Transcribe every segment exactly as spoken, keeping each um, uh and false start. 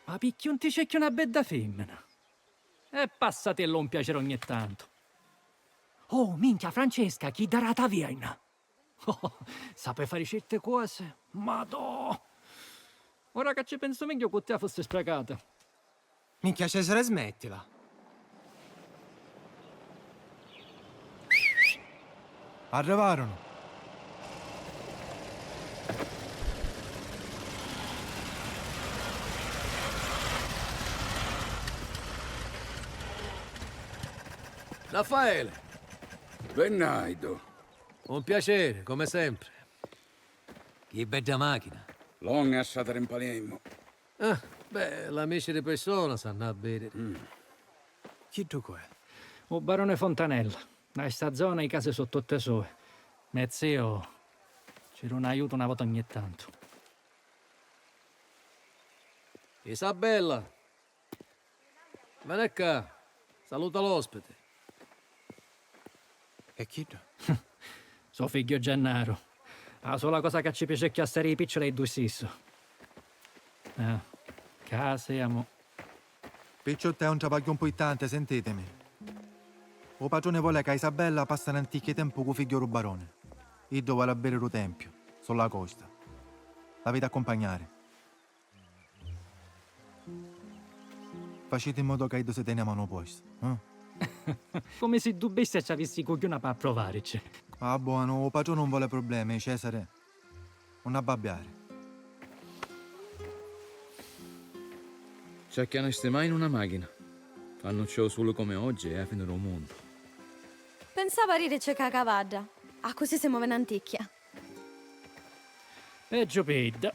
Ma picchì 'un ti cerchi una bedda femmina? E passatillu un piacere ogni tantu. Oh, minchia, Francesca, chidda dâ taverna! Oh, sapi fari certi cosi, madò! Ora ca ci pensu megghiu, cu tia fussi spracata. Minchia, Cesare, smettila! Arrivarono. Raffaele! Vennaido. Un piacere, come sempre. Chi bedda machina. Longa a stata rimpaliemmu. Ah, beh, l'amici di persona s'hannu a vediri. Mm. Chiddu cu è? U barone Fontanella. Nna sta zona i casi su tutti sui. Me ziu ci duna aiutu una vota ogni tantu. Isabella! Veni ccà, saluta l'ospiti. E chiddu? So figghiu Gennaro. A sola cosa ca ci piaci è chiassari i piccioli è i dui stissi. Ah, ca semu. Picciutti è un travagghiu mpurtanti, sentitimi. U patruni voli ca Isabella passi n'anticchia tempu cu figghiu ru baruni. Iddu voli a viri ru tempiu, sulla costa. L'aviti a accumpagnari. Faciti in modo ca iddu si teni a manu posta, eh? Comu si ddu bestia ci avissi i cugghiuna p'appruvarici. Ah, buonu, u patruni un voli problemi, Cesare. Un abbabbiari. Ci acchianisti mai in una machina? Quannu c'è u suli comu oggi è a fini dû munnu. Pensava a ririci ca cavadda. Accussì si movi n'anticchia. Peggiu pi idda.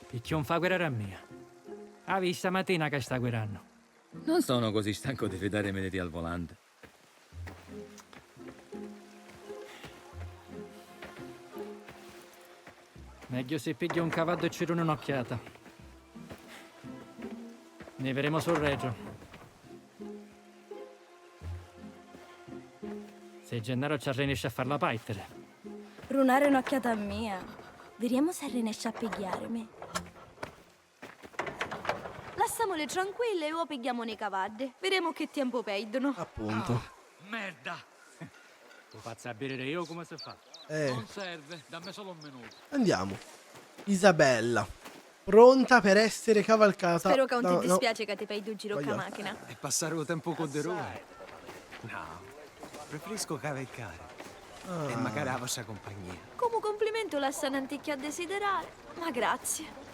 Picchì 'un fa guirari a mia? Avi stamatina ca sta guirannu. Non sono così stanco di fidarmi di te al volante. Megghiu si pigghiu un cavaddu e ci duni un'occhiata. Ni viremu sul retru. Se Gennaro ci arrinesci a farla pàitiri. Runari un'occhiata a mia. Viremu se arrinesci a pigghiarimi. Lassamuli tranquilli e o pigghiamu ni cavaddi. Viremu chi tiempu pèiddunu. Appuntu. Ah, merda! U fazzu a vidiri iu comu si fa. Eh. Non serve, dammi solo un minuto. Andiamo. Isabella, pronta per essere cavalcata. Speru ca 'un ti dispiaci ca ti pèiddu u giru cca machina. E passari u tempu cu di rui. No, preferisco cavalcari. Ah. E macari a vostra compagnia. Comu cumplimentu lassa n'anticchia a desiderari, ma grazie.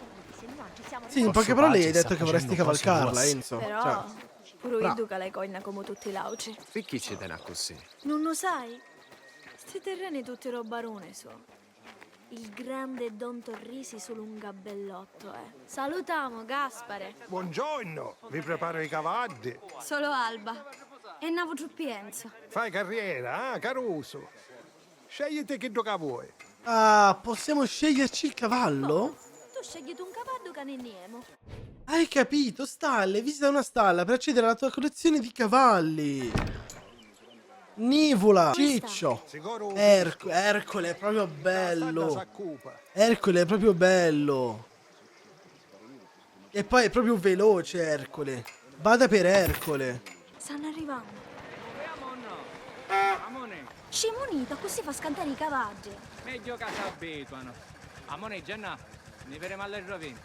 Sì, in poche parole hai detto che vorresti cavalcarla, Enzo. Però, cioè, puru iddu cala i coina comu tutti l'autri. Picchì ci teni accussì? Non lo sai? Sti terreni tutti ro barone so. Il grande Don Torrisi sulu un gabbellotto è. Salutamu, Gaspare. Buongiorno, vi preparo i cavaddi. Solo Alba. E n'autru pi Enzo. Fai carriera, ah, Caruso. Scegliti chiddu ca vuoi. Ah, possiamo sceglierci il cavallo? Tu scegliti un cavaddu ca ni nni emu. Hai capito? Stalle. Visita una stalla per accedere alla tua collezione di cavalli. Nivola, Ciccio. Erc-, Ercole è proprio bello. Ercole è proprio bello. E poi è proprio veloce Ercole. Vada per Ercole. Stannu arrivannu. Scimunito, accussì fa scantari i cavaddi. Megghiu ca s'abituanu. Amone, Genna, ni viremu a li rovini.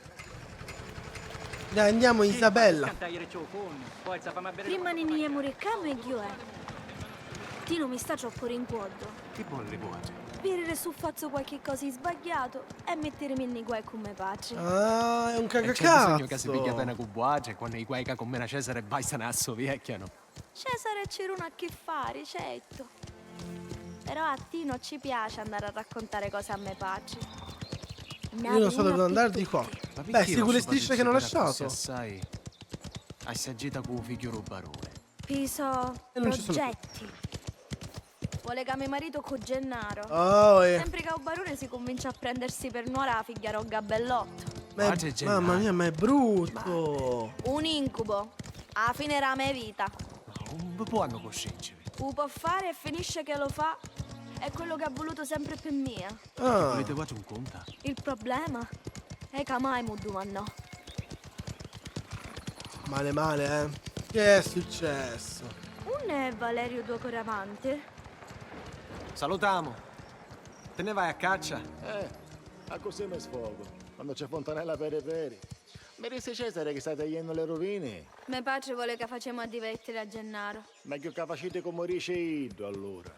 Dai, andiamo, Isabella. Scanta ieri c'è u funnu. Forza, fammi a vedere. Prima ni nni jemu ri ccà megghiu è. Tinu mi sta troppu ri ncuoddu. Chi voli vuatri? Viriri su fazzu qualchi cosa i sbagghiatu e mittirimi nni guai cu me patri. Ah, è un cagacazzo. E c'è bisognu ca si pigghia pena cu vuatri quannu i guai ca cummina Cesare bastanu a so viecchianu. Cesare ci runa a chi fari, certu. Però a Tino ci piaci andari a raccontari cosi a me patri. Io non so dove andare di qua. Beh, sì, quelle strisce che hanno lasciato. Assai, assai agita cu u figghiu ru baruni. Pi so progetti. Vole ca mi maritu cu Gennaro. Oh, eh. Sempri ca u baruni si cunvincia a prendersi per nuora a figghia ro gabbellotto. Ma è, mamma mia, ma è brutto. Un incubo. A fine ra me vita. Ma un vi può hanno coscienza. U po' fare e finisce che lo fa. È quello che ha voluto sempre per mia. Ah. Volete vuatri un conta? Il problema? E ca mai m'u dumannò. Male male, eh. Che è successo? Unni è Valeriu Duocoravanti? Salutamu. Ti nni vai a caccia? Eh, accussì mi sfogu. Quannu c'è Fontanella peri peri. Mi dissi Cesare chi stai tagliennu li ruvini. Me patri voli ca facemu a divertiri a Gennaro. Megghiu ca faciti comu dici iddu, allura.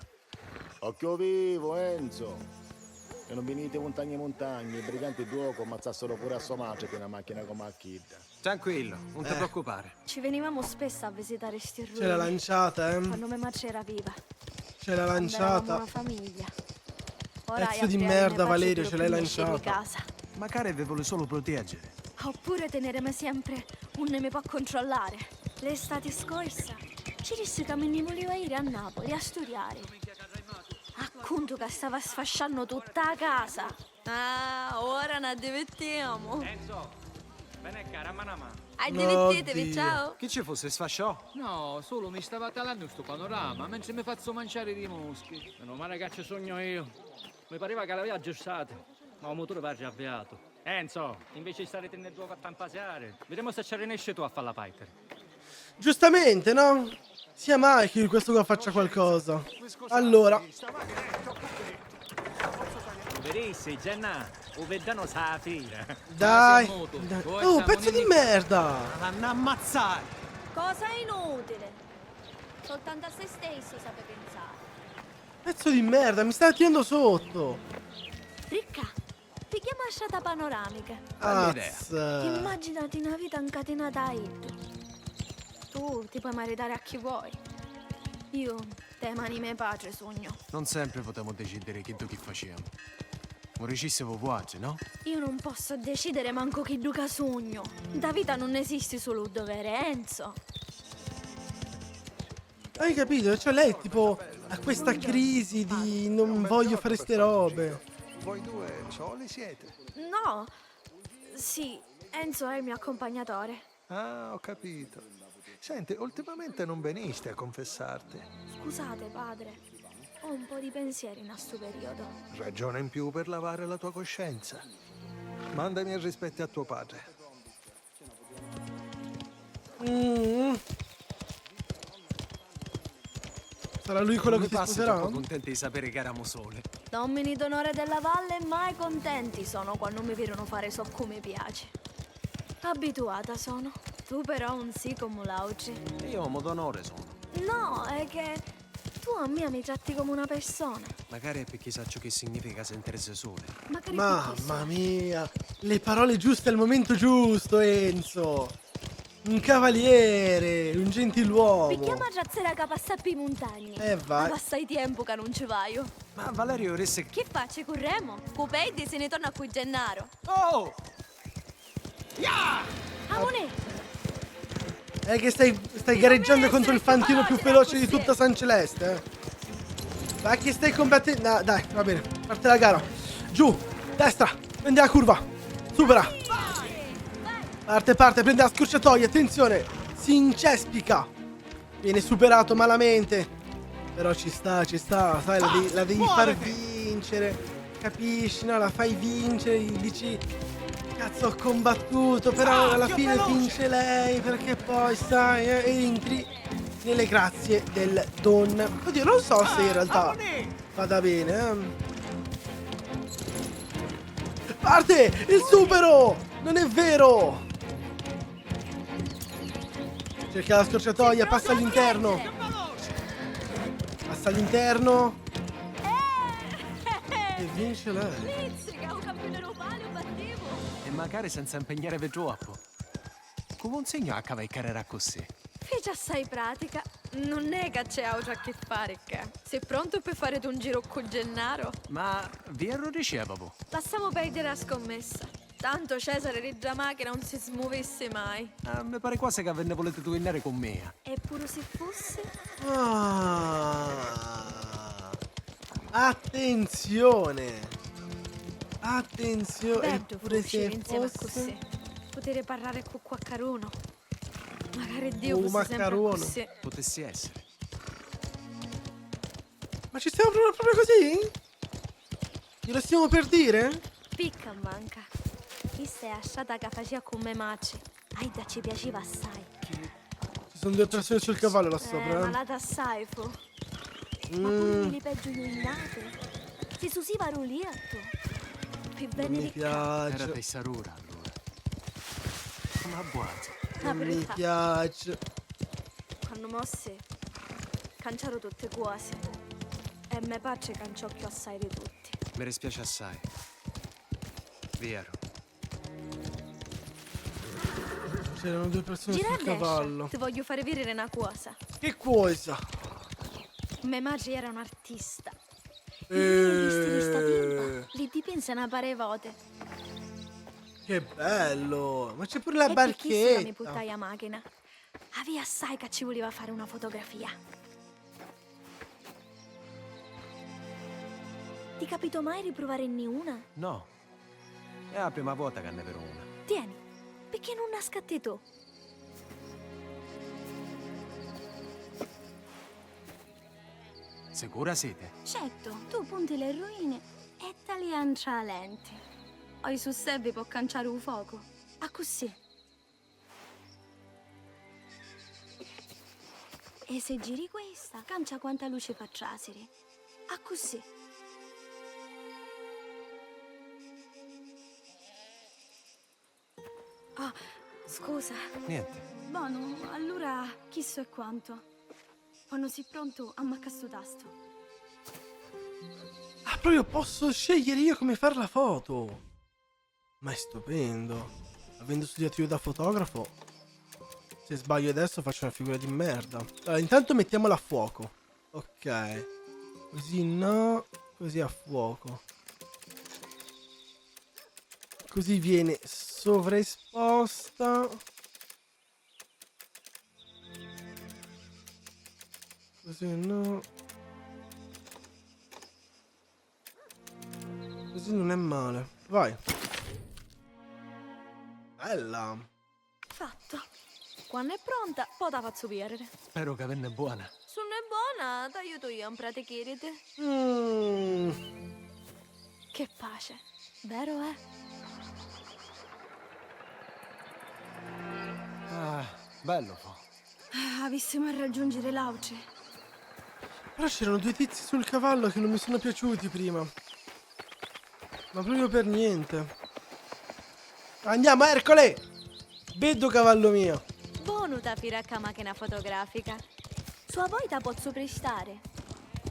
Occhiu vivu, Enzo! E non viniti muntagni muntagni, i briganti duocu ammazzassero pure a so matri pi na machina comu a chidda. Tranquillo, non ti preoccupare. Ci venivamu spesso a visitare sti ruini. C'è la lanciata, eh? Quando me matri era viva. C'è la lanciata. Quando eravamo una famiglia. Ora Pezzo di merda, Valerio, ce l'hai lanciata. Casa. Macari vi vuole solo proteggere. Oppure teneremi sempre unni mi pò controllare. L'estate scorsa ci dissi ca mi nni vuliva iri a Napoli a studiari. Accuntu ca stava sfasciannu tutta a casa. Ah, ora n'addivittemu! Enzo, veni ccà, dammi na manu. Addivittitevi, ciao! Chi ci fu, si sfasciò? No, sulu mi stava talannu stu panorama mentri mi fazzu manciari dî muschi. Menu mali ca ci sugnu iu. Mi pariva ca l'avìa aggiustatu, ma u muturi parri avviatu. Enzo, inveci di stari tinni duocu a tampasiari, videmu se ci arrinesci tu a falla pàitiri. Giustamente, no? Sia mai che questo qua faccia qualcosa. Allora. U virissi, Gennà? U viddanu sa fira. Dai. Oh, pezzo di merda! L'hannu ammazzari! Cosa inutile! Soltanto a se stesso sape pensare. Pezzo di merda, mi stai tirando sotto! Ricca, pigghiamo la strada panoramica. Bella idea. Azz. Immaginati una vita incatenata a iddu. Tu ti puoi maritare a chi vuoi. Io te mani me patri sugnu. Non sempre potemu decidiri chiddu chi facemu. Mu dicissi vo vuatri, no? Io non posso decidere manco chiddu ca sugnu. Nta vita non esisti solo u dovere, Enzo. Hai capito? Cioè lei tipo ha questa crisi di non voglio fare ste robe. Voi due soli siete? No. Sì, Enzo è il mio accompagnatore. Ah, ho capito. Senti, ultimamente non veniste a confessarti. Scusate, padre. Ho un po' di pensieri in stu periodo. Ragione in più per lavare la tua coscienza. Manda i miei rispetti a tuo padre. Mm. Sarà lui quello che ti sposerà? Sono contenti di sapere che eravamo soli. L'omini d'onore della valle mai contenti sono quando mi virunu fare soccu mi piaci. Abituata sono. Tu però un sì comu l'autri. Io omu d'onore sono. No, è che Tu a mia mi tratti comu una persona. Macari è picchì sacciu chi significa sentirisi suli. Macari picchì Mamma mia, le parole giuste al momento giusto, Enzo. Un cavaliere, un gentiluomo. Picchì a matrazzera ca passa ppi muntagni. Eh, vai. Ma passa i tiempu ca nun ci vaiu. Ma Valerio dissi. Chi facci, curremu? Cu peddi si ni torna cu Gennaro. Oh! Amunì! È che stai, stai gareggiando contro il fantino più veloce di tutta San Celeste, eh? Ma che stai combattendo? No, dai, va bene, parte la gara. Giù, destra, prendi la curva, supera. Parte, parte, prendi la scorciatoia, attenzione, si incespica. Viene superato malamente. Però ci sta, ci sta, sai, la devi, la devi far vincere. Capisci, no? La fai vincere, gli dici: "Cazzo, ho combattuto", però alla fine vince lei, perché poi, sai, eh, entri nelle grazie del Don. Oddio, non so se in realtà vada bene, eh. Parte! Il supero! Non è vero! Cerca la scorciatoia, passa all'interno. Passa all'interno. E vince lei. Mizzica, u campioni rupali u battivu! E macari senza impegnarivi troppu. Comu un signu a cava e carrera accussì. Fici assai pratica. Nun è ca c'è autru a chi fari ccà. Si prontu pi fariti un giru ccu Gennaro? Ma vi arrudicevavu? Lassamu perdiri a scommessa. Tanto Cesare di dda machina un si smuvissi mai. Ah, mi pari quasi ca vi nni vuliti tuinnari cu mia. E puru si fussi? Ah. Attenzione! Attenzione! Beddu fussi insieme accussì. Putiri parrari cu quaccarunu. Macari Diu fussi sempre accussì. Putissi essiri. Ma ci stiamo proprio, proprio così? Glielo stiamo per dire? Picca manca. Chissà È a strata ca facìa cu me matri. A idda ci piaciva assai. Ci sono due persone sul cavallo là sopra, eh. Eh, malata assai fu. Ma puru nni li peggiu juinnati si susiva ru liattu pi vèniri ccà. Non mi piace. Era pessarura allura. Ma buono. Non mi piace. Quannu mossi, canciaru tutti cuosi. E me patri canciò cchiù assai di tutti. Mi dispiace assai. Vieru. C'erano due persone sul cavallo. Ti vogghiu fari vidiri na cuosa. Che cuosa? Me matri era un'artista. I miei vistiti sta timpa li dipinse na pari voti. Che bello! Ma c'è pure la barchetta! E pi chistu ca mi purtai a machina. Avia assai ca ci vuliva fari una fotografia. Ti capitò mai di pruvarinni una? No. È a prima vota ca nni viru una. Tieni, picchì nun na scatti tu? Sicura siti? Certu, tu punti le ruine e talia ntra lenti. Oi su servi po canciari u focu. Accussì. E se giri questa, cancia quanta luci fa trasiri. Accussì. Ah, scusa. Niente. Bonu, allura chistu è quantu. Quannu si prontu, ammacca stu tastu. Ah, proprio posso scegliere io come fare la foto? Ma è stupendo. Avendo studiato io da fotografo, se sbaglio adesso faccio una figura di merda. Allora, intanto mettiamola a fuoco. Ok. Così no, così a fuoco. Così viene sovraesposta. Così no. Così non è male. Vai. Bella. Fatto. Quannu è pronta, po' ta fazzu vièriri. Spero ca venne buona. S'un è bona, t'aiutu io a mpratichiriti. Mm. Che pace, vero è? Ah, bello fu. Ah, avissimu a raggiungere l'auci. Però c'erano due tizi sul cavallo che non mi sono piaciuti prima. Ma proprio per niente. Andiamo, Ercole! Beddu cavallo mio! Bonu ta fira cca machina fotografica. Su a voi ta pozzu pristare.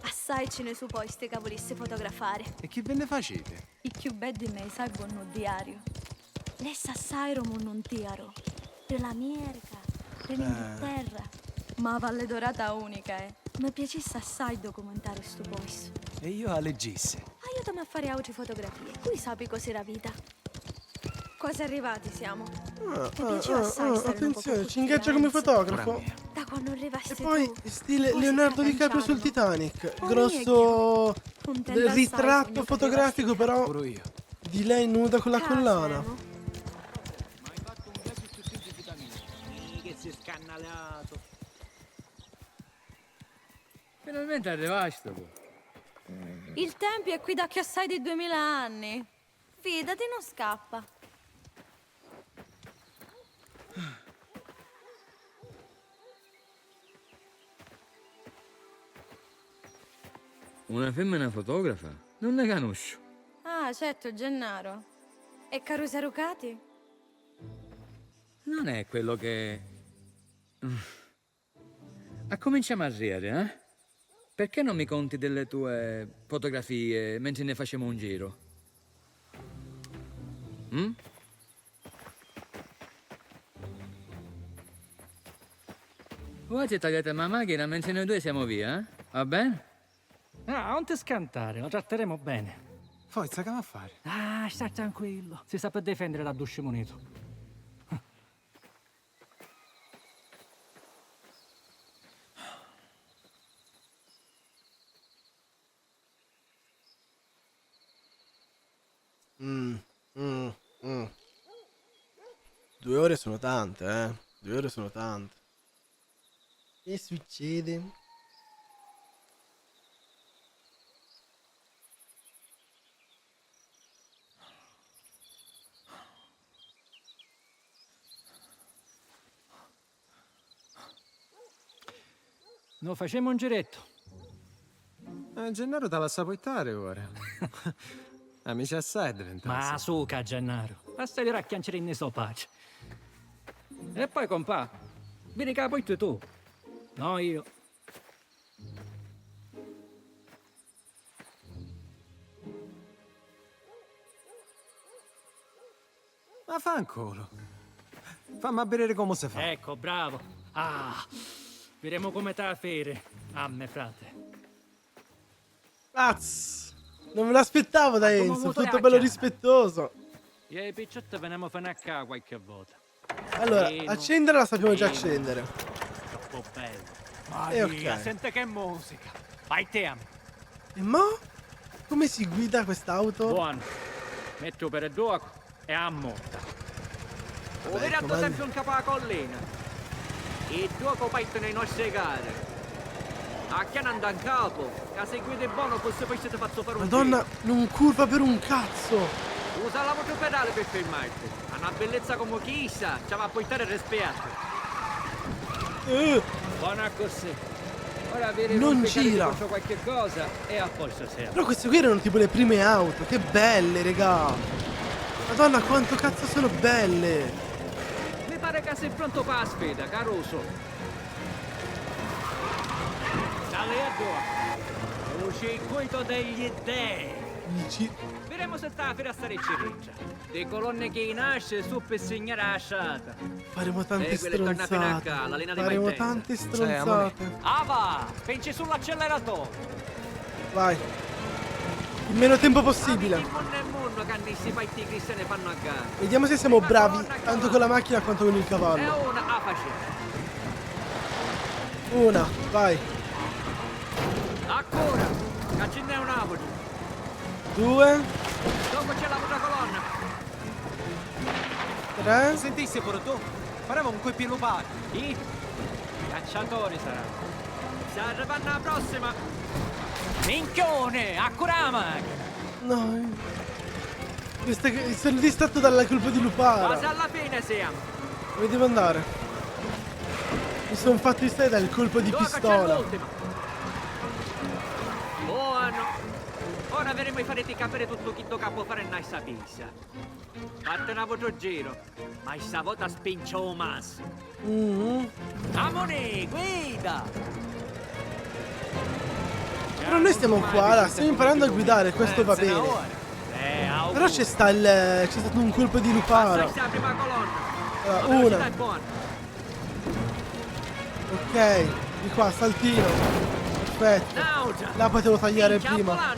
Assai ci ne su posti ca vulissi fotografare. E chi vi nni faciti? I cchiù beddi me i salvu nnu diariu. Lessi assai ru munnu ntiaru, ri l'America, ri l'Inghilterra. Ma a Valle Dorata unica è. Mi piacissi assai documentari stu postu. E io a liggissi. Aiutami a fari autri fotografie, cui sapi cosi ra vita. Quasi arrivati siamo. Ah, mi piaciu ah, assai ah, stari un poco attenzione, ci ingaggia come fotografo. Da quannu arrivasti tu. E poi stile Leonardo DiCaprio sul Titanic, grosso ritratto fotografico però di lei nuda con la collana. Ma hai fatto un viaggio su tutti i vitamini. Che si è scannalato. Finalmente arrivasti tu. Il tempio è qui da cchiù assai di duemila anni. Fidati, non scappa. Una femmina fotografa? Non ne canusciu. Ah, certo, Gennaro. E Carusa Rucati? Non è quello che... Accuminciamu a rìari, eh? Perché non mi conti delle tue fotografie mentre ne facemu un giro? Mm? Vuatri tagliatemi a machina mentre noi due siamo via, eh? Va bene? Ah, non ti scantare, lo tratteremo bene. Forza, che va a fare? Ah, sta tranquillo, si sape difendere da ddu scimunitu. Mm, mm, mm. Due ore sono tante, eh. Due ore sono tante. Che succede? Nu facemu un girettu. Eh, Gennaro t'ha lassà puittari ora. Amici assai è diventatu. Ma suca, Gennaro, lassa di racchianciri nni so paci. E poi, compà, vidi ca puitti tu, no io. Ma fa 'n culu. Fammi avvidiri comu si fa. Ecco, bravo. Ah, videmu comu t'ha firi a me frati. Azz! Non me l'aspettavo da Enzo, tutto bello rispettoso. Io e i picciotti veniamo fino a qua qualche volta. Allora, accendere la sappiamo già accendere. Troppo bello. Maria, ok. Senti che musica. Vai te, amico. E mo? Come si guida quest'auto? Buono. Metti un per due e a morta. U viri a ddu tempiu 'n capu a collina. Iddu copattinu i nostri cari. Acchiana 'nda 'n capu, ca si guidi bonu cussi pisci ti fazzu fari un giru. Madonna, nun curva per un cazzo! Usa l'avutru pedali pi firmatti. A na billizza comu chissa ci havi a purtari rispiettu. Eh! Bona accussì. Ora viri non gira contru qualche cosa e a posto siamo. Però queste qui erano tipo le prime auto, che belle, regà. Madonna, quanto cazzo sono belle. Mi pare ca si prontu pa a sfida, carusu. Tale a due. U circuito degli dei. Dici? Viremu se sta a firi a stari ciritta. Di colonne chi nasce su pi signari a strata. Faremo tante stronzate. Faremo tante stronzate. Ava, spingi sull'acceleratore. Vai. Il meno tempo possibile. Munno e munno ca nni sti parti i cristiani fanno a gara. Vediamo se siamo bravi tanto con la macchina quanto con il cavallo. E una a facita. Una, vai. Ancora, ca ci n'è un avutu. Due. Dopo c'è la muta colonna. Tre. Sentissi puru tu? Faremo un colpu di lupari. Chi? Cacciatori sarà. Sta arrivannu a prossima. Minchione, accurama! No. Mi sta... Sono distratto dalla colpa di lupara. Quasi alla fine siamo. Dove devo andare? Mi sono fatto distrarre dal colpo di pistola. Buono. Ora vedremo di fare ti capire tutto chi tocca può fare nice a pizza. Fatti un altro giro, ma sta volta spingi un masso. Mm -hmm. Amone, guida! Però noi stiamo qua, là, stiamo imparando a guidare, questo va bene. Eh, Però c'è sta il. C'è stato un colpo di lupara. Allora, una. Ok, di qua, saltino. Perfetto. Là potevo tagliare prima.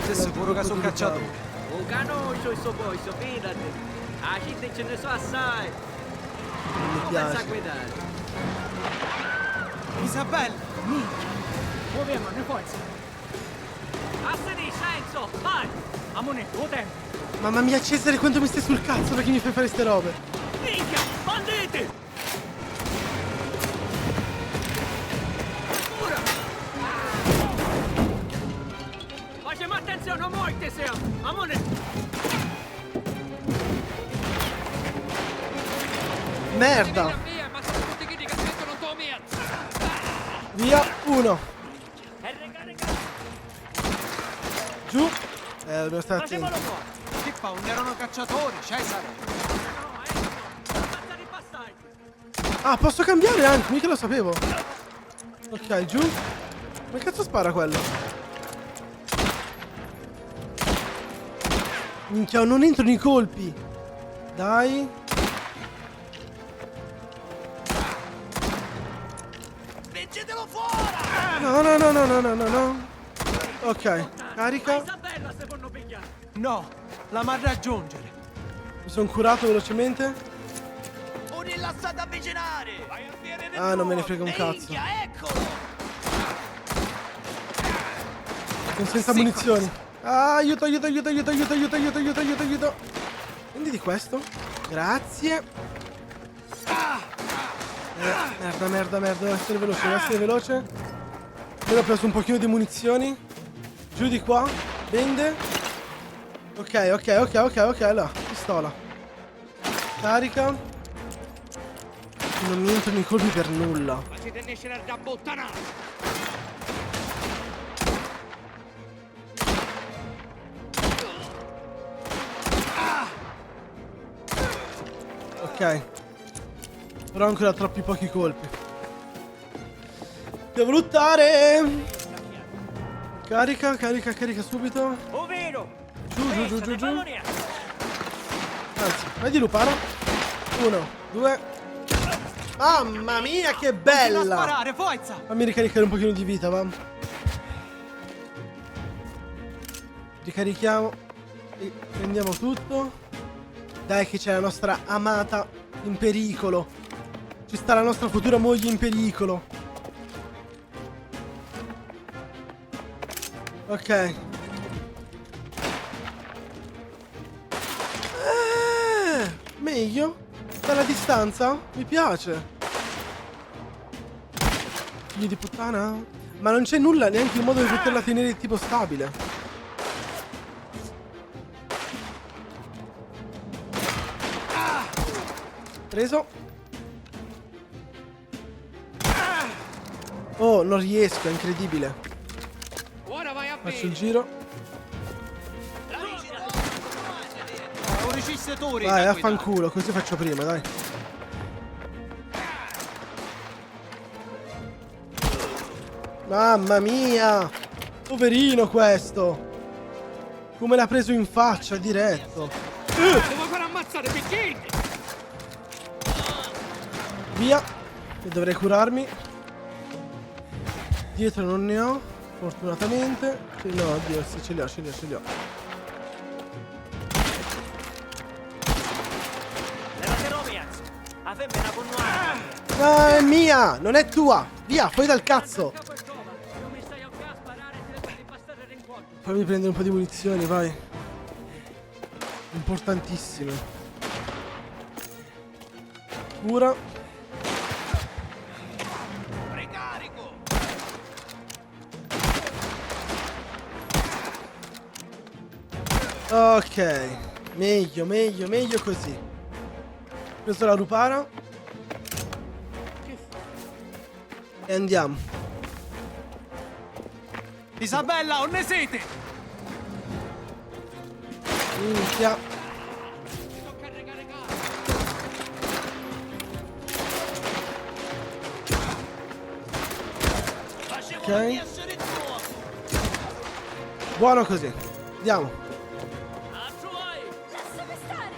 Sei sicuro che sono cacciato? U canusciu stu postu, fidati. A cinti ci nni su assai. Non mi piace. Pensa a guidari. Isabella, minchia. Muovemuni, forza. A sinistra, Enzo, vai. Amuni, u tempu. Mamma mia, Cesare, quanto mi stai sul cazzo perché mi fai fare ste robe? Minchia, banditi! Ora! Facemu attenzione, non muoviti, Sam! Amone! Merda! Via, uno! Giù! Eh, dobbiamo stare attenti. Che fa? Non erano cacciatori, Cesare! Ah, posso cambiare anche, mica lo sapevo. Ok, giù. Ma che cazzo spara quello? Minchia, non entrano i colpi. Dai. Spingetelo fuori! No, no, no, no, no, no, no, no. Ok, carica. Isabella, secondo pigliare. No, la m'ha raggiungere. Mi sono curato velocemente. Non vi lasciate avvicinare! Ah, non me ne frega un cazzo. Minchia, eccolo! Sono senza munizioni. Ah, aiuto, aiuto, aiuto, aiuto, aiuto, aiuto, aiuto, aiuto, aiuto. Prendi di questo. Grazie. Eh, merda, merda, merda, devo essere veloce, devo essere veloce. Però ho preso un pochino di munizioni. Giù di qua. Bende. Ok, ok, ok, ok, ok, allora, pistola. Carica. Non mi entrano i colpi per nulla. Facete nescere da buttana! Ok. Però ancora troppi pochi colpi. Devo lottare! Carica, carica, carica subito. Overo! Giù, giù, giù, giù, giù. Anzi, vai di lupara. Uno, due. Mamma mia, che bella! Continua a sparare, forza! Fammi ricaricare un pochino di vita, va. Ricarichiamo e prendiamo tutto. Dai, che c'è la nostra amata in pericolo. Ci sta la nostra futura moglie in pericolo. Ok. Eh, meglio. Bella distanza. Mi piace. Figli di puttana. Ma non c'è nulla, neanche un modo di poterla tenere tipo stabile. Preso. Oh, non riesco, è incredibile. Ora vai a Faccio il vedere. Giro. Vai, affanculo, così faccio prima, dai. Mamma mia! Poverino questo! Come l'ha preso in faccia, diretto. Devo far ammazzare perché? Via. E dovrei curarmi. Dietro non ne ho, fortunatamente. Sì, no, oddio, sì, ce li ho, ce li ho, ce li ho. Levate Romeo! La femmena con noi! Ah, è mia, non è tua! Via, fuori dal cazzo! Fammi prendere un po' di munizioni, vai. Importantissime. Cura. Ok. Meglio, meglio, meglio così. Preso la rupara. E andiamo. Isabella, unni siti? Minchia. Ok. Buono così. Andiamo. Lasciami stare!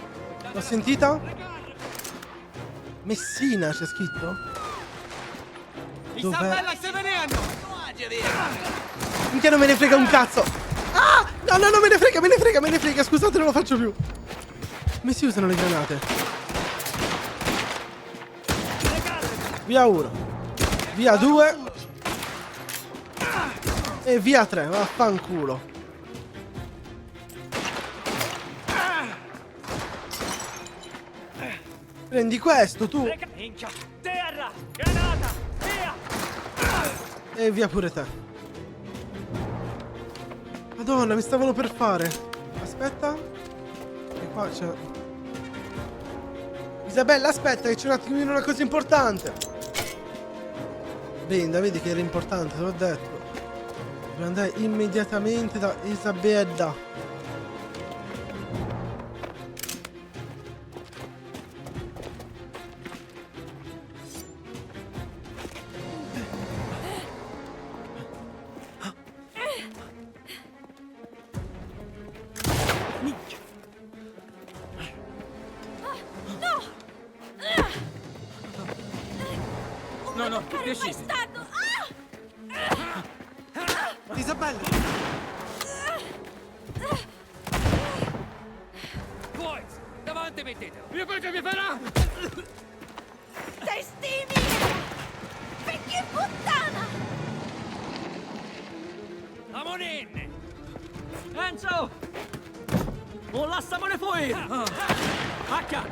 L'ho sentita? Messina c'è scritto? Dov'è? Isabella, stai venendo! Minchia, non me ne frega un cazzo! Ah! No, no, non me ne frega, me ne frega, me ne frega, scusate, non lo faccio più. Come si usano le granate? Via uno. Via due. E via tre, vaffanculo. Prendi questo, tu. Minchia. Terra! Granata! Via! E via pure te. Madonna, mi stavano per fare. Aspetta. E qua c'è. Isabella, aspetta, che c'è un attimino una cosa importante. Linda, vedi che era importante, te l'ho detto. Dobbiamo andare immediatamente da Isabella. Minchia. No! No, no, toccare il riesci? Bastardo! Ah! Isabella! Boys, davanti mettetelo! Mio figlio mi farà! Testini! Vecchia puttana! Amoninni! Enzo! Non lasciamone fuori! Acca!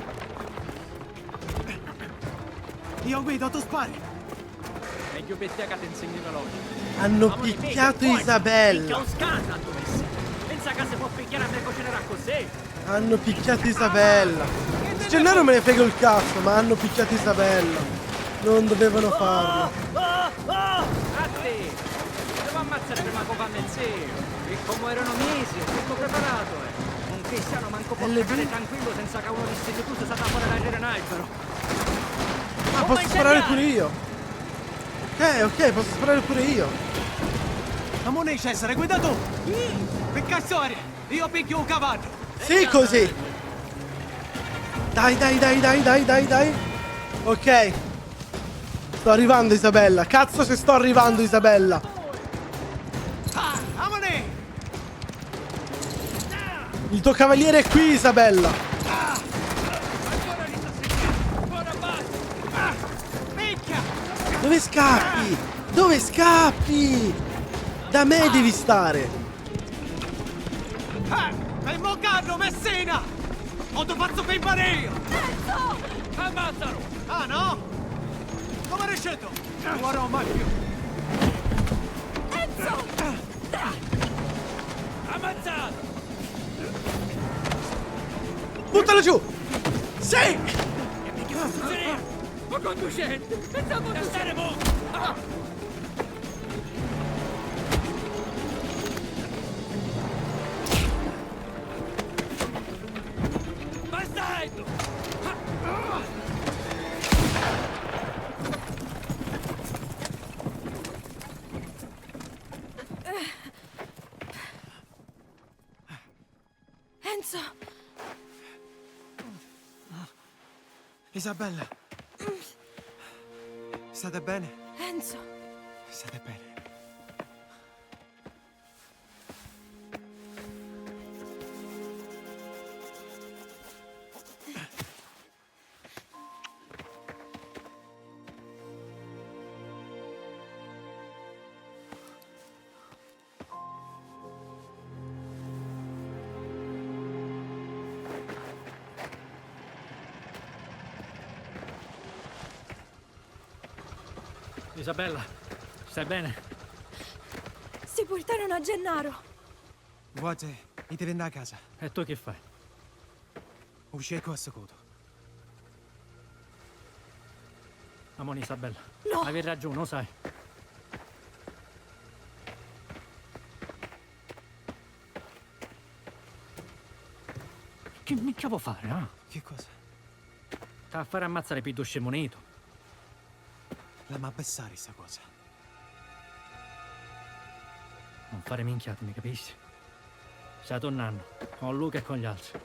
Io guido, tu spari! Meglio per te che ti insegni veloce. Hanno picchiato Isabella. Minchia, un scandalo, tu messi. Pensa che si può picchiare a me cucinare così. Hanno picchiato Isabella. Gennaro me ne frega il cazzo, ma hanno picchiato Isabella. Non dovevano farlo. Ah, ah, ah! Atti! Devo ammazzare prima che fa mio zio! E come erano mesi, tutto preparato, eh! Un cristiano manco può L B? Stare tranquillo senza che uno di sti tifosi salta fuori da dietro un albero! Ah, posso sparare pure io. Ok, ok, posso sparare pure io. Amone Cesare, guida tu! Picca storia! Io picchio un cavallo! Sì, così. Dai, dai, dai, dai, dai, dai, dai. Ok. Sto arrivando, Isabella. Cazzo se sto arrivando, Isabella. Ah, amone! Il tuo cavaliere è qui, Isabella. Picchia! Dove scappi? Dove scappi? Da me devi stare. Ah, e mo carro, Messina! O ti faccio pimpare io! Enzo! Ammazzalo! Ah, no? Come riuscito? Non guardo mai più! Enzo! Ammazzato! Buttalo giù. Sì. Ma conducente! Pensavo di stare mo! Bastardo! Enzo! Isabella! State bene? Enzo! State bene? Isabella, stai bene? Si portarono a Gennaro. Vuoi, i devi andare a casa. E tu che fai? Uscì e cosa coto. Amore Isabella. No. Avevi ragione, lo sai. Che minchia vuoi fare, ah? Che cosa? T'ha a fare ammazzare pi ddu scimunito. La ma pensare sta cosa. Non fare minchiate, mi capisci? Stai tornando, con Luca e con gli altri.